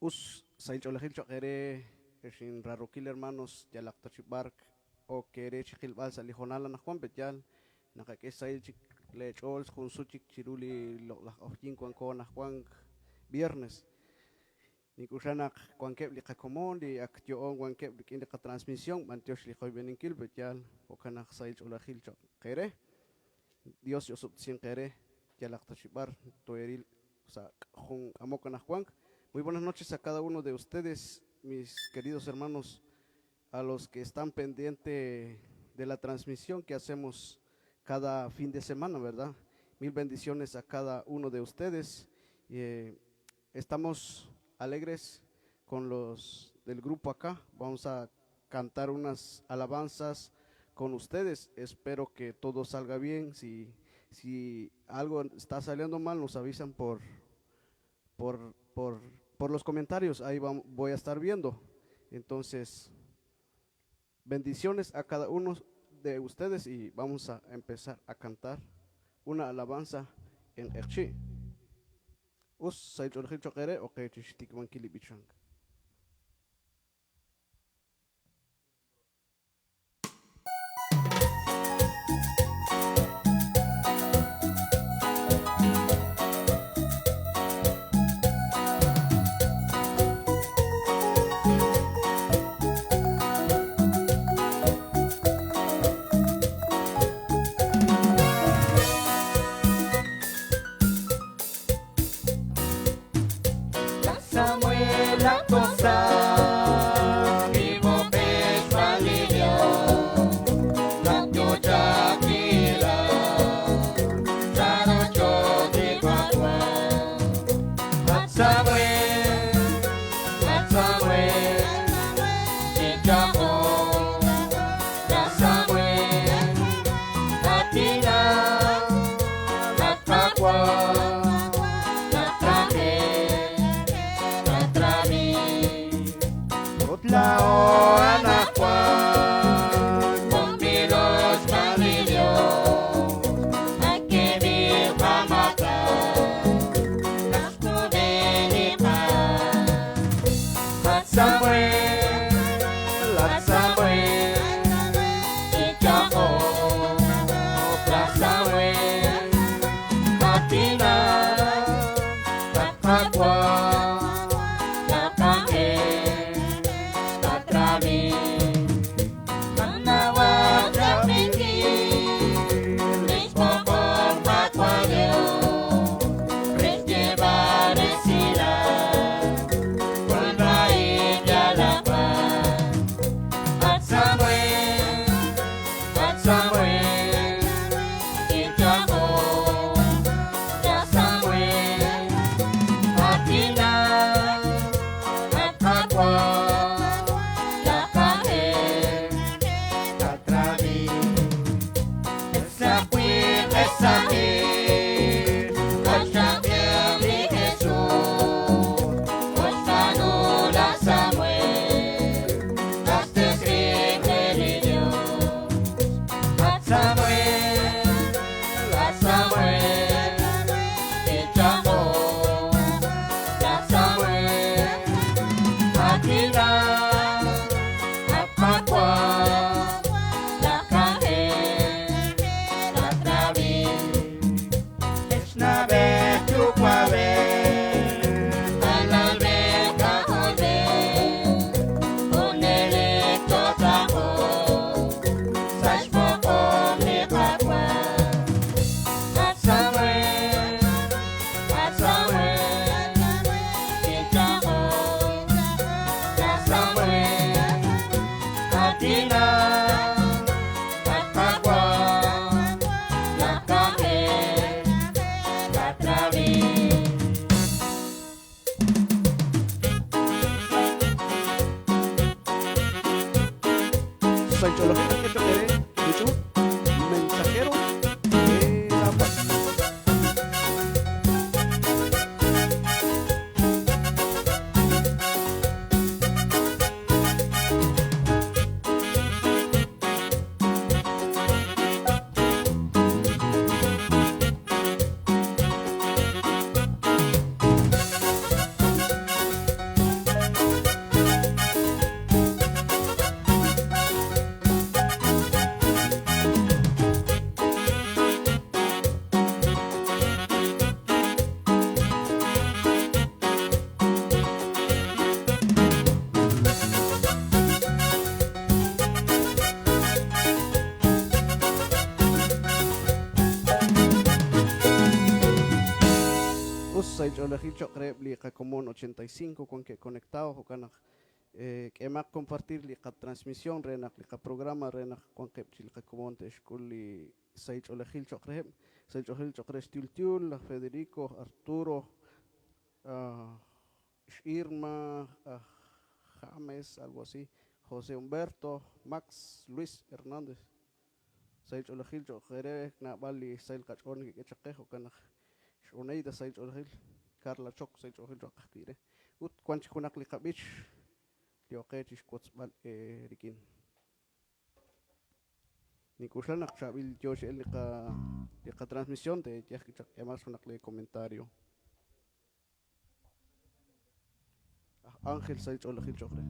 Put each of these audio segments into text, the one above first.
Us sahil ch'oolejil cho'q eere ex inraarokil hermanos yalaq ta chi b'ar ok eere chi qilb'al sa' li hoonal anaqwan pe' yaal naqak'e xsahil chik leech'ool jun sut chik chiru li loq'laj q'oqyink wanko anaqwan viernes. Nink'oxla naq wankeb' li qakomon li ak yo'on wankeb' rik'in li qatransmisión b'antiox li qoyb'eninkil pe' yaal jo'kan naq sahil ch'oolejil cho'q qeere. Dios yosob'tesinq eere yalaq ta chi b'ar toheril sa' jun k'amok anaqwan. Muy buenas noches a cada uno de ustedes, mis queridos hermanos, a los que están pendiente de la transmisión que hacemos cada fin de semana, ¿verdad? Mil bendiciones a cada uno de ustedes. Estamos alegres con los del grupo acá. Vamos a cantar unas alabanzas con ustedes. Espero que todo salga bien. Si, si algo está saliendo mal, nos avisan por los comentarios. Ahí voy a estar viendo. Entonces, bendiciones a cada uno de ustedes y vamos a empezar a cantar una alabanza en Q'eqchi'. Us sahil ch'oolejil cho'q eere ok qe chi xtikib'ankil li b'ichank. Samuel Acosta, vivo Samuel, Samuel, Samuel, Latina, Lataqua, Latraje, Latrami, Utlao Anacua, Compilos Palilio, Akemi Pamata, Samuel, Samuel, Samuel, Latina, Lataqua, Lataje, Latrami, Manawa, Trapiki, Lispopon, Pacuayo, Resquebarecida, con raíz de la Samuel, Samuel, Samuel, Latina, Lataqua, Lataje, Latrami, Esaquil, Esaquil, Ochapiel Jesús, Ochanula Samuel, Samuel, Samuel, Samuel, Latina, Lataqua, Lataje, Latrami, Esnabe, Chupabe, Alalbe, Cajolbe, Unele, Totajo, Sashpoko, Lepaqua, Samuel, Samuel, Samuel, Latina, Lataqua, Lataje, Latrami. Sahil ch'oolejil cho'q eere li ch'uut mensajero de la paz. Us sahil ch'oolejil cho'q reheb' li qakomon 85 wankeb' conectado, jo'kan naq k'eemaq compartir li qatransmisión re naq li qaprograma re naq wanqeb' chi li qakomon te'xk'ul li sahil ch'oolejil cho'q reheb'. Sahil ch'oolejil cho'q re Xtyultyul, laj Federico, Arturo, X'Irma, aj James, algo así, José Humberto, Max, Luis Hernández. Sahil ch'oolejil cho'q eere naab'al li sahil qach'ool nekek'e chaq qe, jo'kan naq X'Oneida sahil ch'oolejil, Carla Choc sahil ch'oolejil cho'q ajwi' re. Ut wan chik junaq li qab'ich li oqe chixwotzb'al eerik'in. Nink'oxla naq chaab'il yoo chi elk li qa li qatransmisión teeye ajwi' chaq k'eemaq junaq lee comentario. Aj Ángel sahil ch'oolejil cho'q re.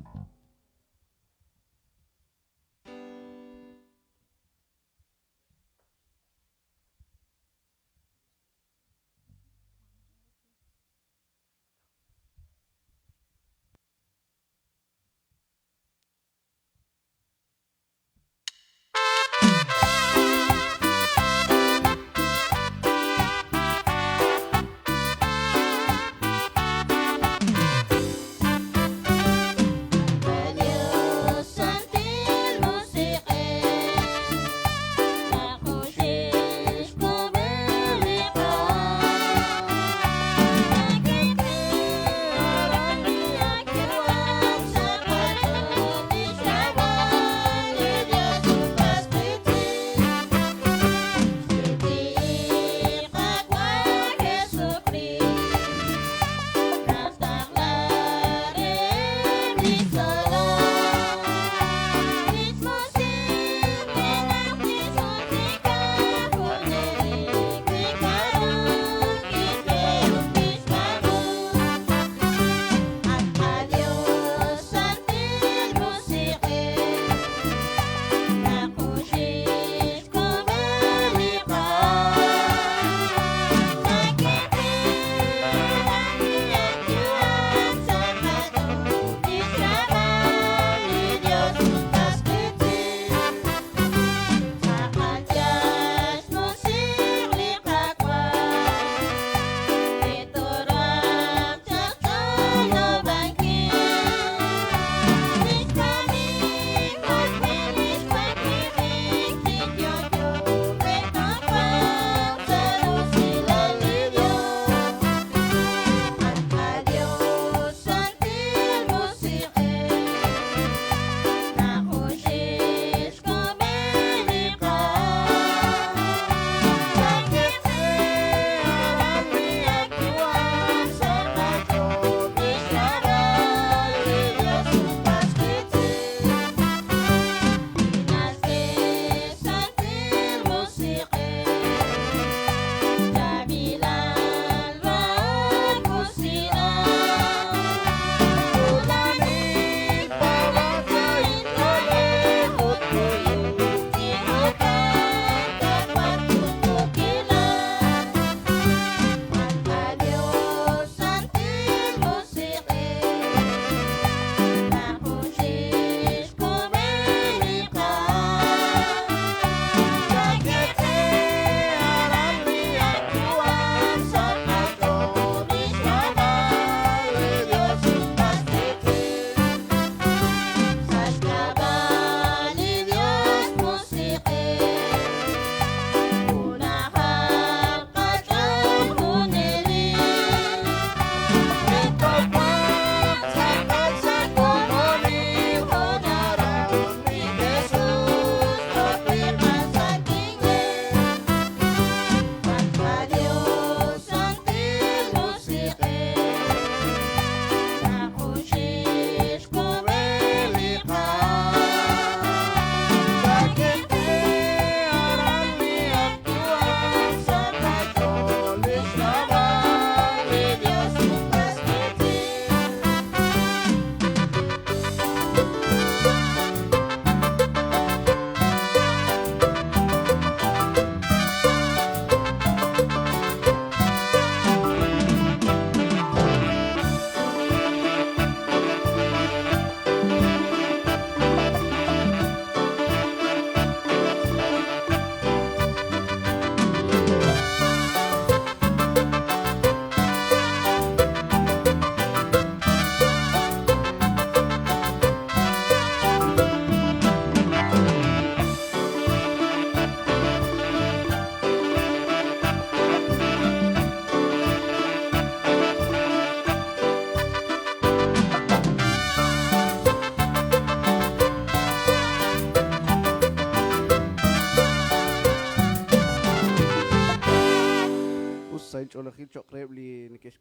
Wankeb' li nekex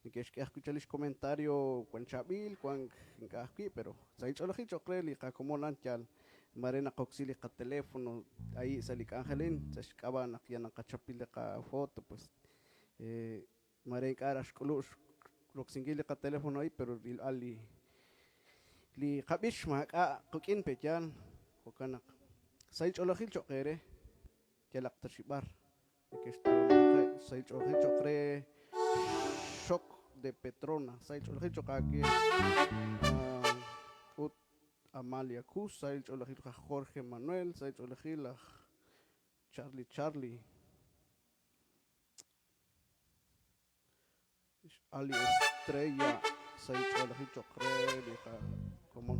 neke'xk'e ajwi' chaq lix comentario wan chaab'il, wan ink'a' ajwi', pero sahil ch'oolejil cho'q re li qakomon a'an yal mare naqoksi li qateléfono ahí sa' li k'anjel a'in sa' xk'ab'a' naq ya naqachap li qafoto pues mare ink'a' raj xk'ulub' roksinkil li qateléfono ahí, pero rilb'al li li qab'ix maak'a' qik'in pe' yaal jo'kan naq sahil ch'oolejil cho'q eere yalaq ta chi b'ar neke'xtaw sahil ch'oolejil cho'q re Xok de Petrona, sahil ch'oolejil cho'q aawe ut Amalia Cruz, sahil ch'oolejil laj Jorge Manuel, sahil ch'oolejil laj Charlie Charlie, Ali Estrella, sahil ch'oolejil cho'q re li qakomon.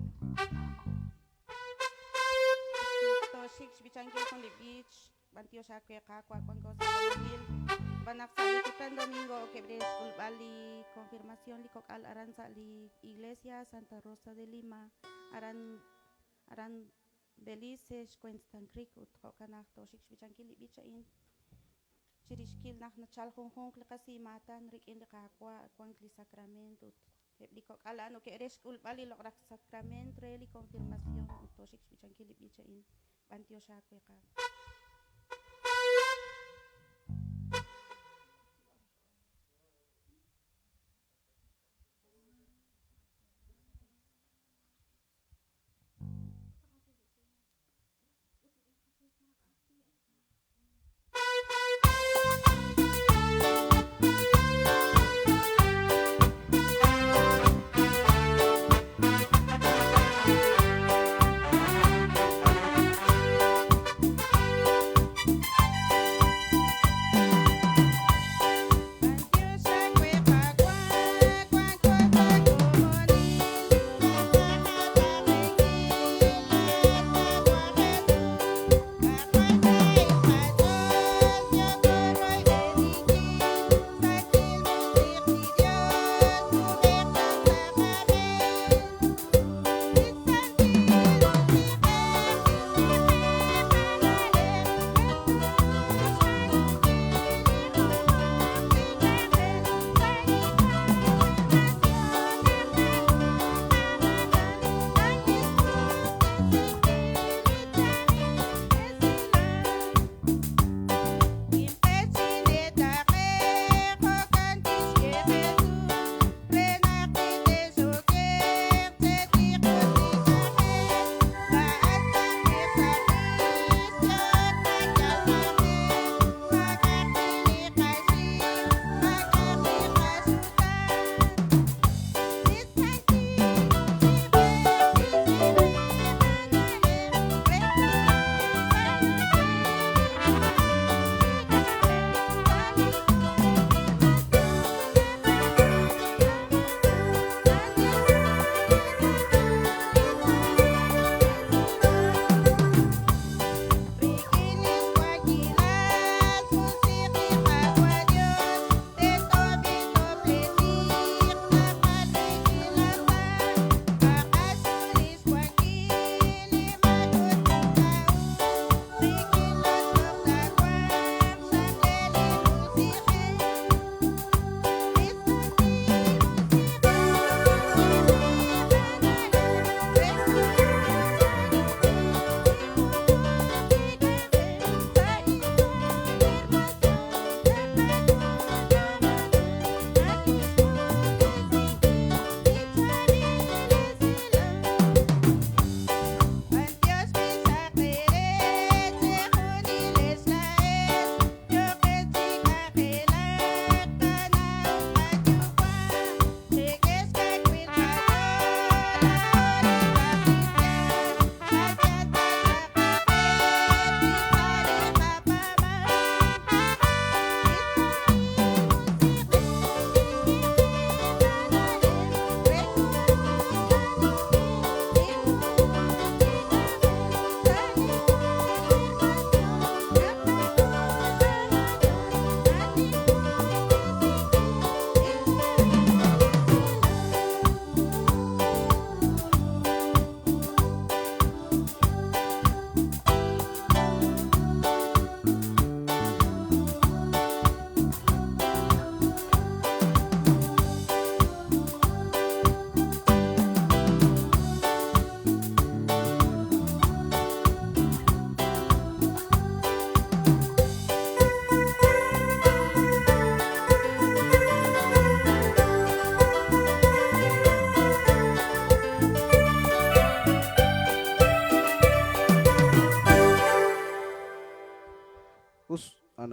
Toxik xb'ichankil jun li b'ich, b'antiox aawe Qaawa' wanko sa' komonil. Xb'aan naq sa' li kutan domingo okeb' re xk'ulb'al li confirmación li kok'al aran sa' li Iglesia Santa Rosa de Lima, aran aran Belice, Winston Creek, ut jo'kan naq toxik xb'ichankil li b'ich a'in. Chirixkil naq nachal junjunq li qasimaatan rik'in li Qaawa' wank li sacramento ut eb' li kok'al a'an oke're xk'ulb'al li loq'laj sacramento re li confirmación ut toxik xb'ichankil li b'ich a'in. B'antiox aawe Qaawa'.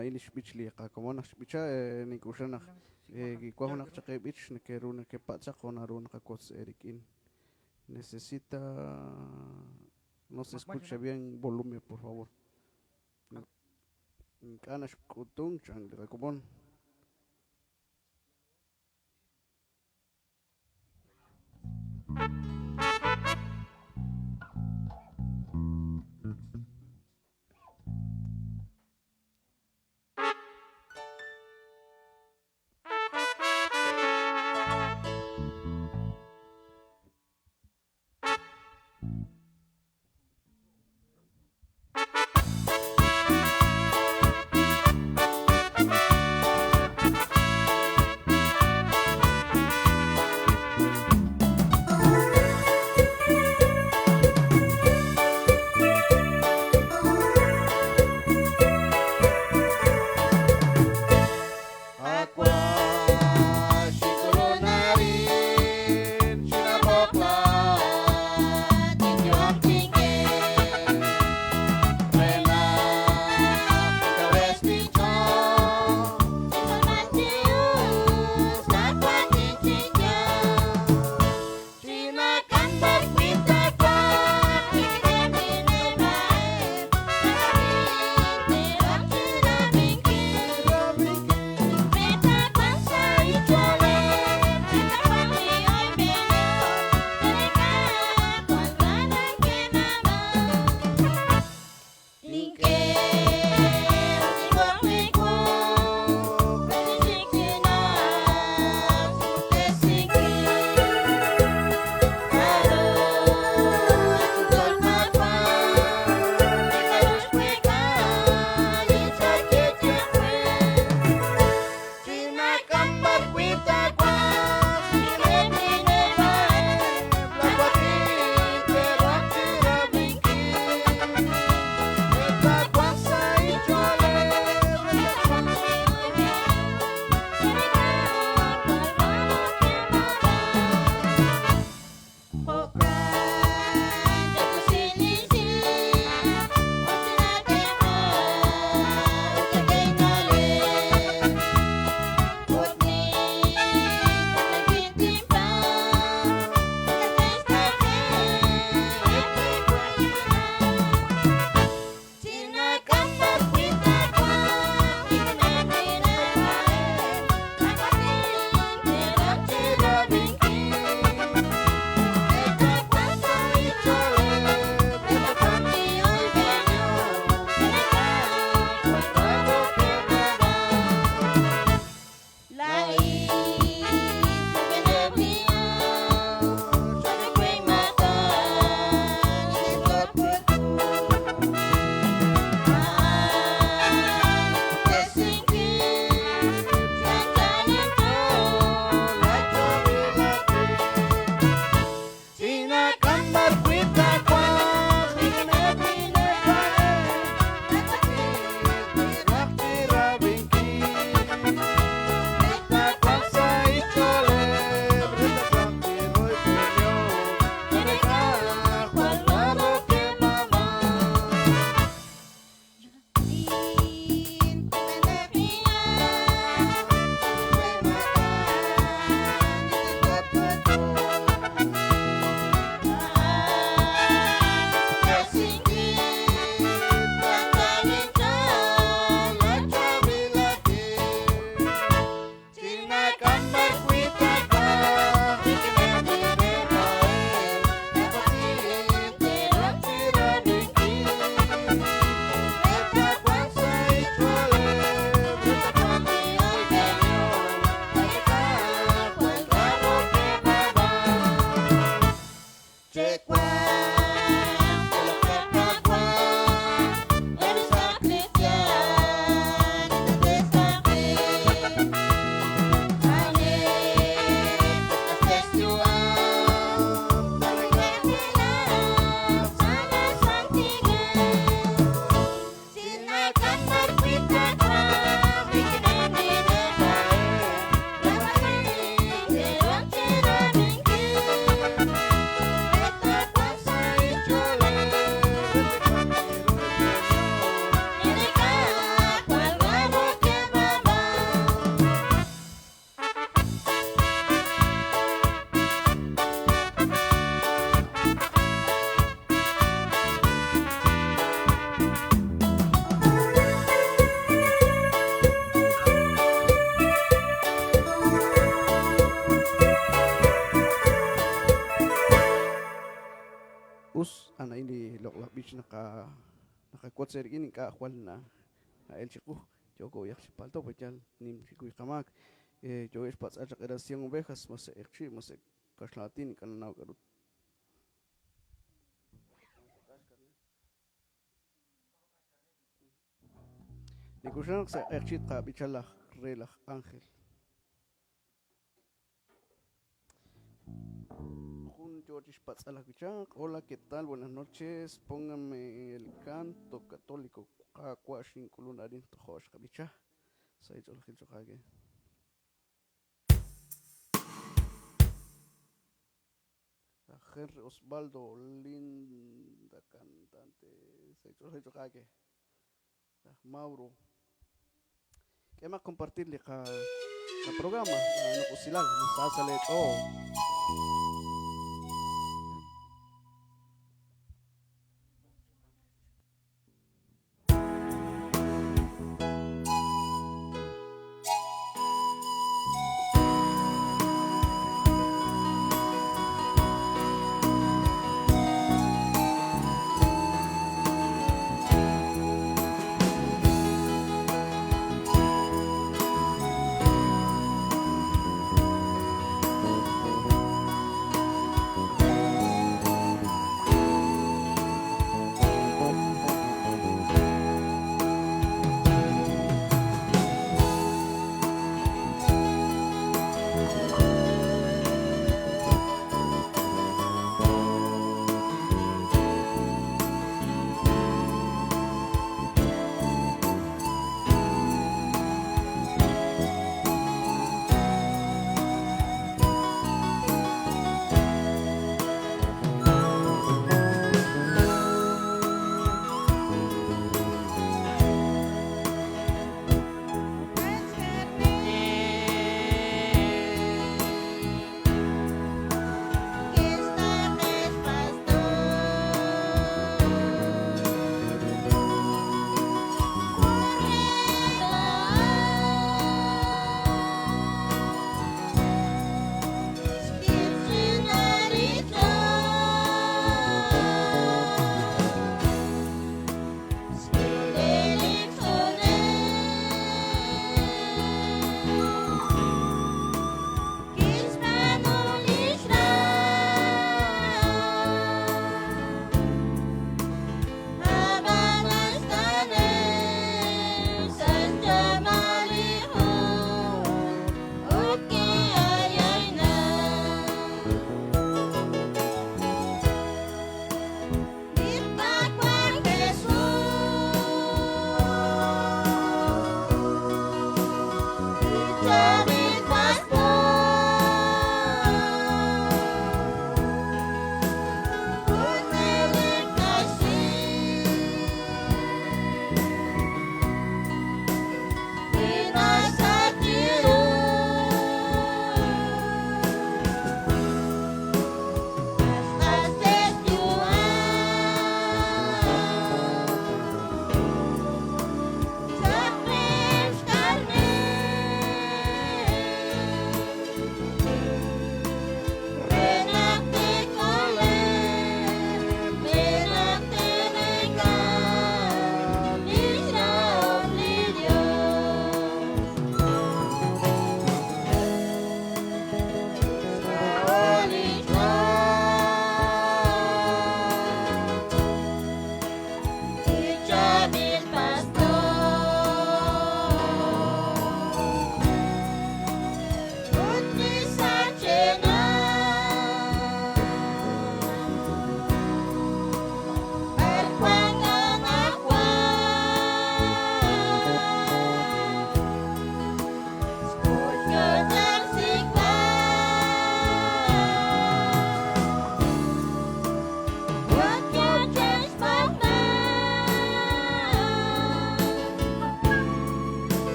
A'an a'in li xb'ich li qakomon naq xb'icha nink'oxla naq wan junaq chaq eeb'ich neke'ru nekepatz' chaq o naru naqawotz eerik'in. Necesita no se escucha bien volumen, por favor. Ink'a' naxk'utun chan li qakomon. A'an a'in li loq'laj b'ich naqawotz eerik'in ink'a' jwal na'el chiqu. Yooko yaj chi palto, pe yal nim chikuy qamaak. Yookeb' xpatz'b'al chaq era 100 ovejas, ma sa' q'eqchi', ma sa' kaxlan aatin, ink'a' nanaw k'a'ru. Nink'oxla naq sa' q'eqchi' tqab'icha laj re laj Ángel. Jun yoo chixpatz'al ajwi' chaq. Hola, ¿qué tal? Buenas noches. Póngame el canto católico. Qaawa' xink'ulun arin tojo' xqab'icha. Sahil ch'oolejil choq' aawe. Laj Henry Osvaldo, linda cantante. Sahil ch'oolejil choq' aawe. Laj Mauro. K'emaq compartir li qaprograma. Naq usilal, sa sa' lee ch'ool.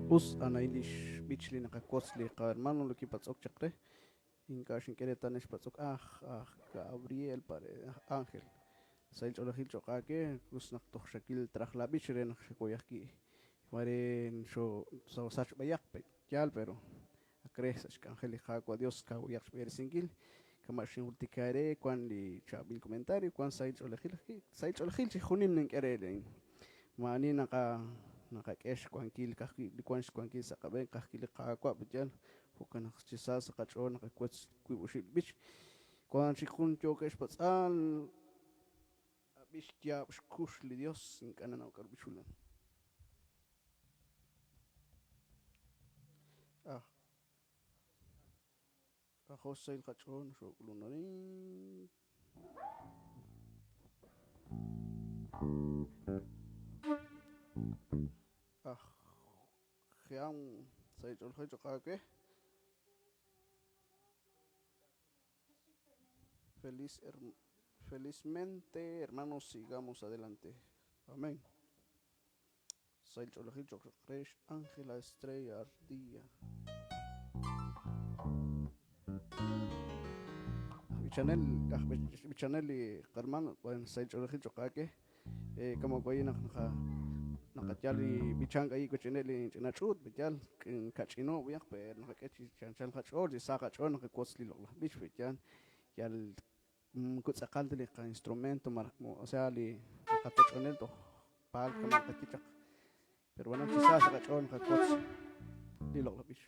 Us a'an lix b'ich li naqawotz li qahermano li kipatz'ok chaq re ink'a' xink'e reetal xpatz'ok aj aj Gabriel pare aj Ángel sahil ch'oolejil cho'q aawe us naq toj xakil traj la b'ich re naq xawoy ajwi' mare xoosach b'ayaq yaal pero ak re sa' xk'anjel li Qaawa' Dios kawoyaq xb'eresinkil kama' xinjultika re wan li chaab'il comentario wan sahil ch'oolejil ajwi' sahil ch'oolejil chixjunil nink'e re laa'in maa'ani naqa naqak'e xwankil ka'ajwi' li wan xwankil sa' qab'een ka'ajwi' li Qaawa' yaal jo'kan naq chi sa sa' qach'ool naqawotz wiib' oxib' b'ich wan chik jun yookeb' xpatz'al ab'ix xyaab' xkux li Dios ink'a' nanaw k'a'ru b'ichulan aj k'ajo' xsahil qach'ool xook'ulun arin aj Jean sahil ch'oolejil cho'q aawe Feliz felizmente hermanos sigamos adelante amén sahil ch'oolejil cho'q re Ángela Estrella Ardilla b'ichanel aj b'ichanel li qarman bueno sahil ch'oolejil cho'q aawe kama wayi naq naqa naqayal li b'ichank ahí wech'inel li ch'ina ch'uut yaal kach'ino b'ayaq pero naqak'e chi chanchal qach'ool chi sa qach'ool naqawotz li loq'laj b'ich yaal yal kutz'aqal li qainstrumento o sea li qatoch'onel toj paal kama qaye chaq pero bueno chi sa sa qach'ool naqawotz li loq'laj b'ich.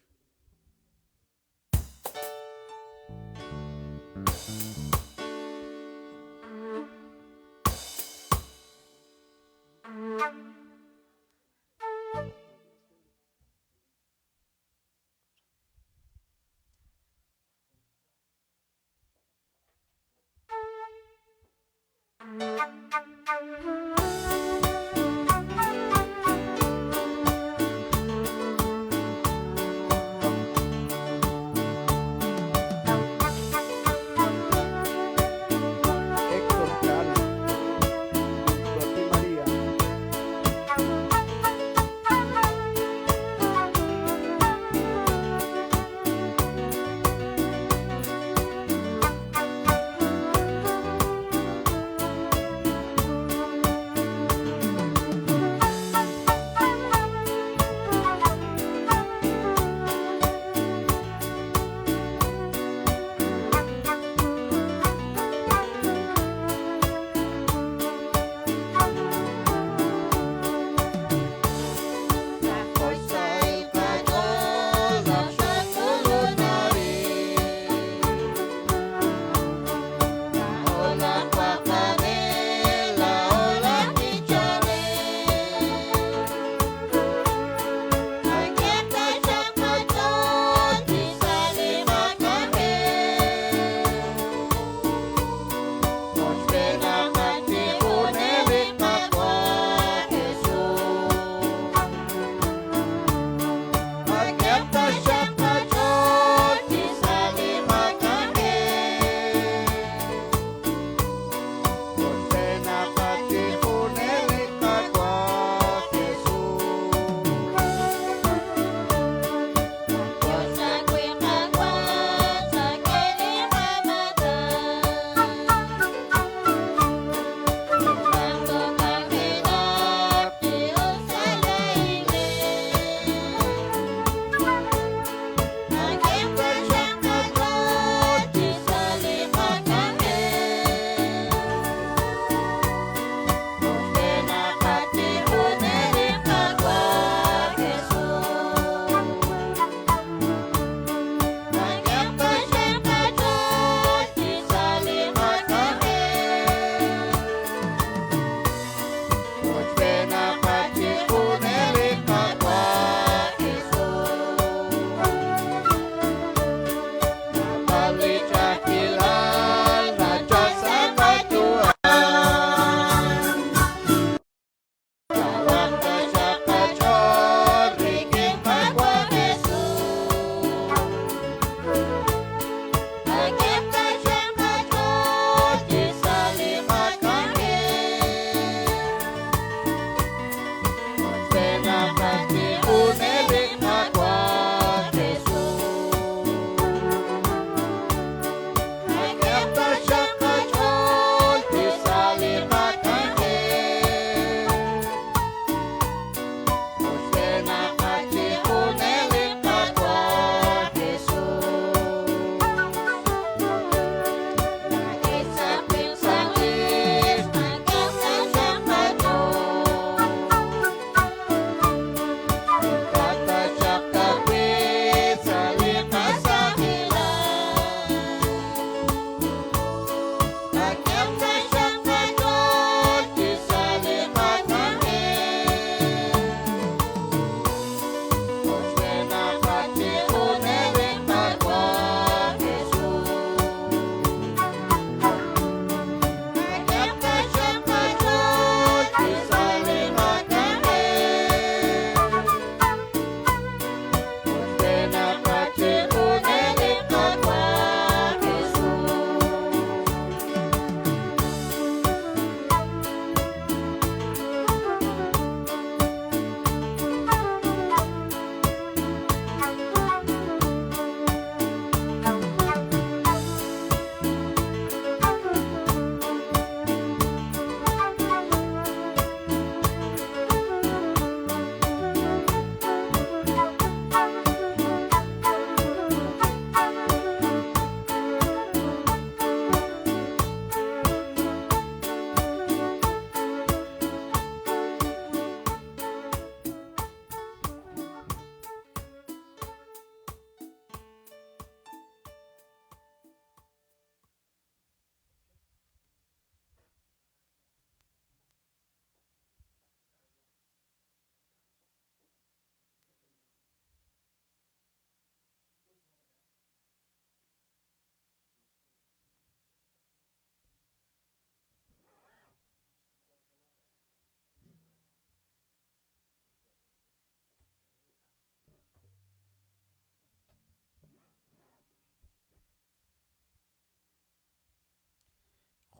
Héctor Cal, junto a ti María.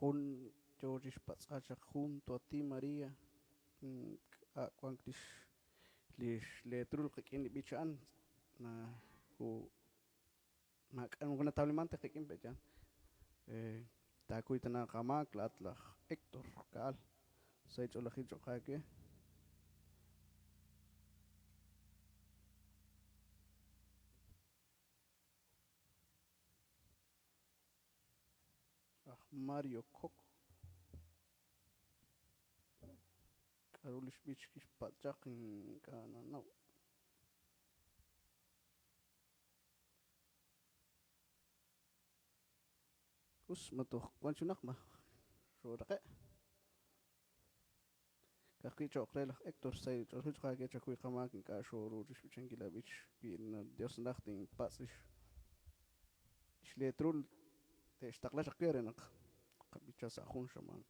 Jun yo chixpatz'b'al chaq junto a ti María, k'a' wank lix lix leetrul qik'in li b'ich a'an na maak'a' moko natawliman ta qik'in pe' yaal. Taakuy tana qamaak laa'at laj Héctor Caal, sahil ch'oolejil cho'q aawe. Aj Mario Coc. K'aru li xb'ich kixpatz' chaq ink'a' nannaw. Us ma toj wan junaq ma xooraqe'. Ka'ajwi' cho'q re laj Héctor sahil ch'oolejil cho'q aawe chakuy qamaak ink'a' xooru chixb'ichankil laab'ich wi Dios naraj tinpatz' lix xleetrul te'xtaqla chaq we re naq qab'icha sa' jun xamaan.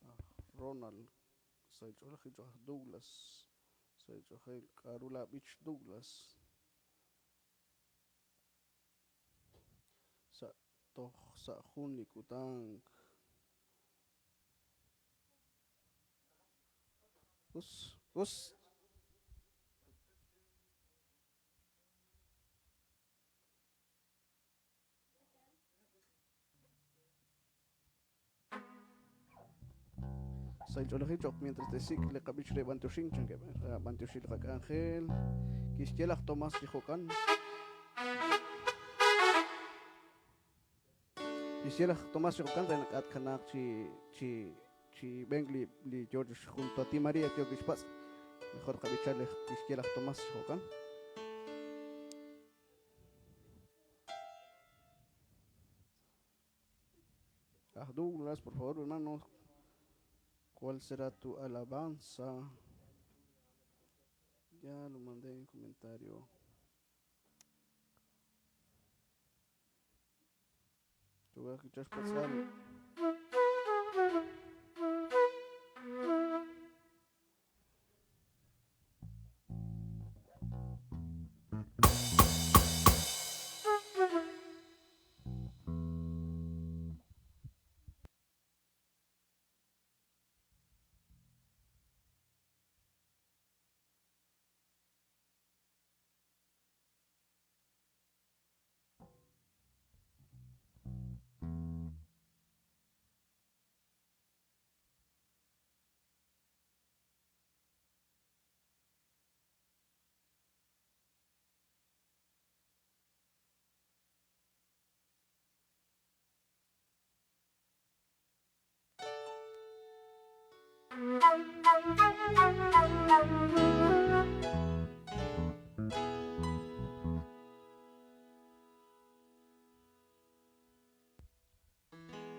Aj Ronald sahil ch'oolejil cho'q aj Douglas sahil ch'oolejil k'a'ru laab'ich Douglas sa' toj sa' jun li kutan. Us, us. Sahil ch'oolejil cho'q mientras te'sik' li qab'ich re b'antioxink, chankeb', b'antioxi li qak'anjel. Kixye laj Tomás chi jo'kan. Kixye laj Tomás chi jo'kan re naq k'a' tkanaaq chi chi chi b'enk li li yo junto a ti María yo kixpatz'. Mejor qab'icha li kixye laj Tomás chi jo'kan. Aj Douglas, por favor, hermano, ¿cuál será tu alabanza? Ya lo mandé en comentario. Te voy a escuchar pasar.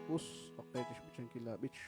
Us, okay, chixb'ichankil laab'ich.